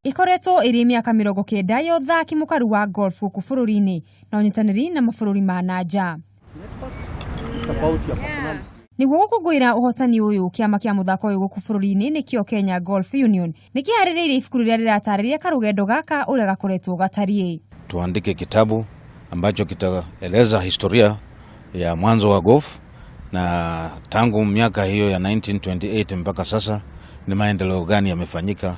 Ĩkoretwo ĩrĩ mĩaka 90 ya ũthaki mũkaru wa golf gũkũ bũrũri-inĩ na ũnyitanĩri na mabũrũri ma na nja. Nĩguo gũkũngũĩra ũhotani ũyũ, kĩama kĩa mũthako ũyũ gũkũ bũrũri-inĩ, nĩkĩo Kenya Golf Union, nĩ kĩharĩrĩirie ibuku rĩrĩa rĩratarĩria karũgendo gaka ũrĩa gakoretwo gatariĩ. Tuandike kitabu ambacho kitaeleza historia ya mwanzo wa golf na tangu miaka hiyo ya 1928 mpaka sasa ni maendeleo gani yamefanyika,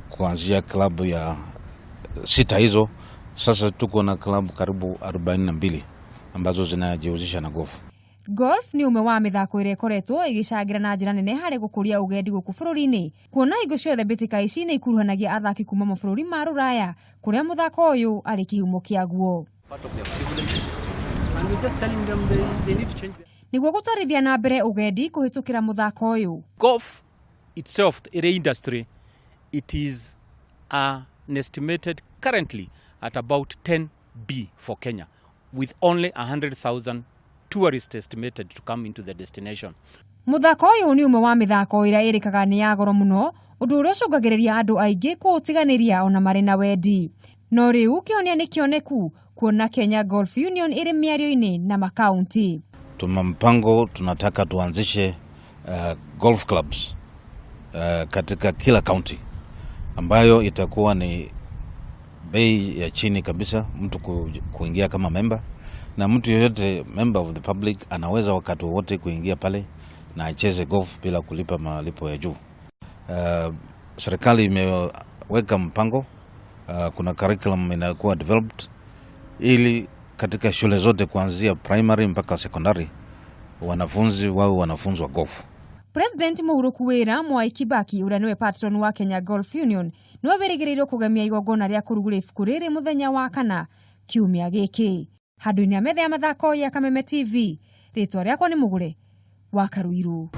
kuanzia klabu ya sita hizo. Sasa tuko na klabu karibu 42 ambazo zinajihusisha na golf. Golf nĩ ũmwe wa mĩthako ĩrĩa ĩkoretwo ĩgĩcangĩra na njĩra nene harĩ gũkũria ũgendi gũkũ bũrũri-inĩ, kuona hingo ciothe mbĩtĩka ici nĩ ikuruhanagia athaki kuma mabũrũri ma rũraya kũrĩa mũthako ũyũ arĩ kĩhumo kĩaguo. Nĩguo gũtwarithia na mbere ũgendi kũhĩtũkĩra mũthako ũyũ. Golf itself, the industry, it is an estimated currently at about 10 B for Kenya, with only 100,000 tourists estimated to come into the destination. Mũthako ũyũ nĩ ũmwe wa mĩthako ĩrĩa ĩrĩkaga nĩ ya goro mũno, ũndũ ũrĩa ũcũngagĩrĩria andũ aingĩ kũũtiganĩria ona marĩ na wendi. No rĩu kĩhonia nĩ kĩoneku, kuona Kenya Golf Union ĩrĩ mĩario-inĩ na makaunti. Tuna mpango, tunataka tuanzishe golf clubs katika kila county ambayo itakuwa ni bei ya chini kabisa mtu kuingia kama member, na mtu yoyote, member of the public, anaweza wakati wowote kuingia pale na acheze golf bila kulipa malipo ya juu. Serikali imeweka mpango, kuna curriculum inakuwa developed ili katika shule zote kuanzia primary mpaka secondary wanafunzi wawe wanafunzwa golf. President mũhurũku wĩra Mwai Kibaki, ũrĩa nĩwe patron wa Kenya Golf Union, nĩwe wĩrĩgĩrĩirwo kũgemia igongona rĩa kũrugũria ibuku rĩrĩ mũthenya wa kana kiumia gĩkĩ. Handũ-inĩ ha metha ya mathako ya Kameme TV, rĩtwa rĩakwa nĩ Mũgũre wa Karuiru.